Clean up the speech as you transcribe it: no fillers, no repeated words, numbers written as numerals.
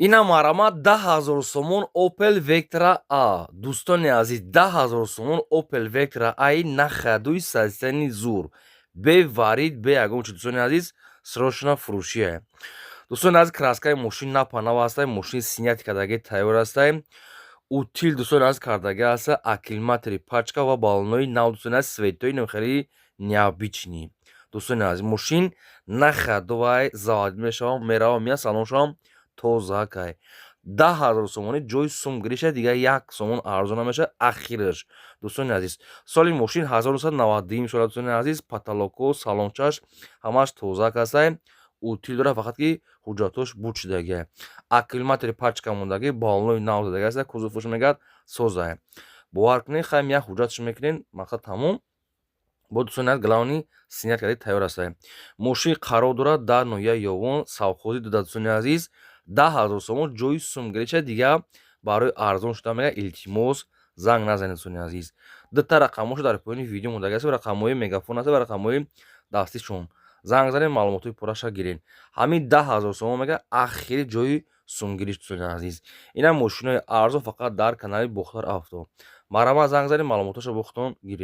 Ина, марҳамат, 10 000 сомон Опел Вектра А. Дӯстони азиз, 10 000 сомон Опел Вектра Аи на ходуи, состояние зур, бе варид, бе ягон чи. Дӯстони азиз, срочно фурӯшия. Дӯстони азиз, краскаи мошин напанав ҳастай, мошин снять кардаги тайёр ҳастай, утиль, дӯстони азиз, кардаги ҳаста, аккумулятори пачка ва баллонои нав. Дӯстони азиз, светои хеле необычный. Дӯстони азиз, мошин на ходовай, завод мешавам, меравам, мея, салоншавам тоза кай. 10 000 сомонӣ ҷои сум гириша, дигар 1 сомон арзон намешавад ахираш. Дӯстони азиз, соли мошин 1990 сола. Дӯстони азиз, потолоко, салончаш ҳамааш тоза ҳастай, утиль дорад, фақат ки ҳуҷҷатош буд шудагия, аккумулятори пачка мондагӣ, баллонои нав задаги аста, кузоваш мегӯяд созае. Бовар кунед, хайм, як ҳуҷҷатш мекунед, мақсад тамом. Бо, дӯстони азиз, главный, снять кардаи тайёр ҳастай. Мошин қарор дорад дар ноҳияи Ёвон, совхози дуда. Дӯстони азиз, 10 000 сомон ҷои сумгириша, дигар барои арзон шуда мега, илтимос, занг назанед. Дӯстони азиз, дута рақамҳошо дар поёни видео мондаги аст, рақамҳои Мегафон аст ва рақамҳои дастишон. Занг занед, маълумотҳои пурраша гиред. Ҳамин 10 000 сомон мега ахири ҷои сумгириш. Дӯстони азиз, инам мошинои арзон фақат дар канали Бохтар Авто. Марҳамат, занг занед, маълумотҳошо бо худтон гиред.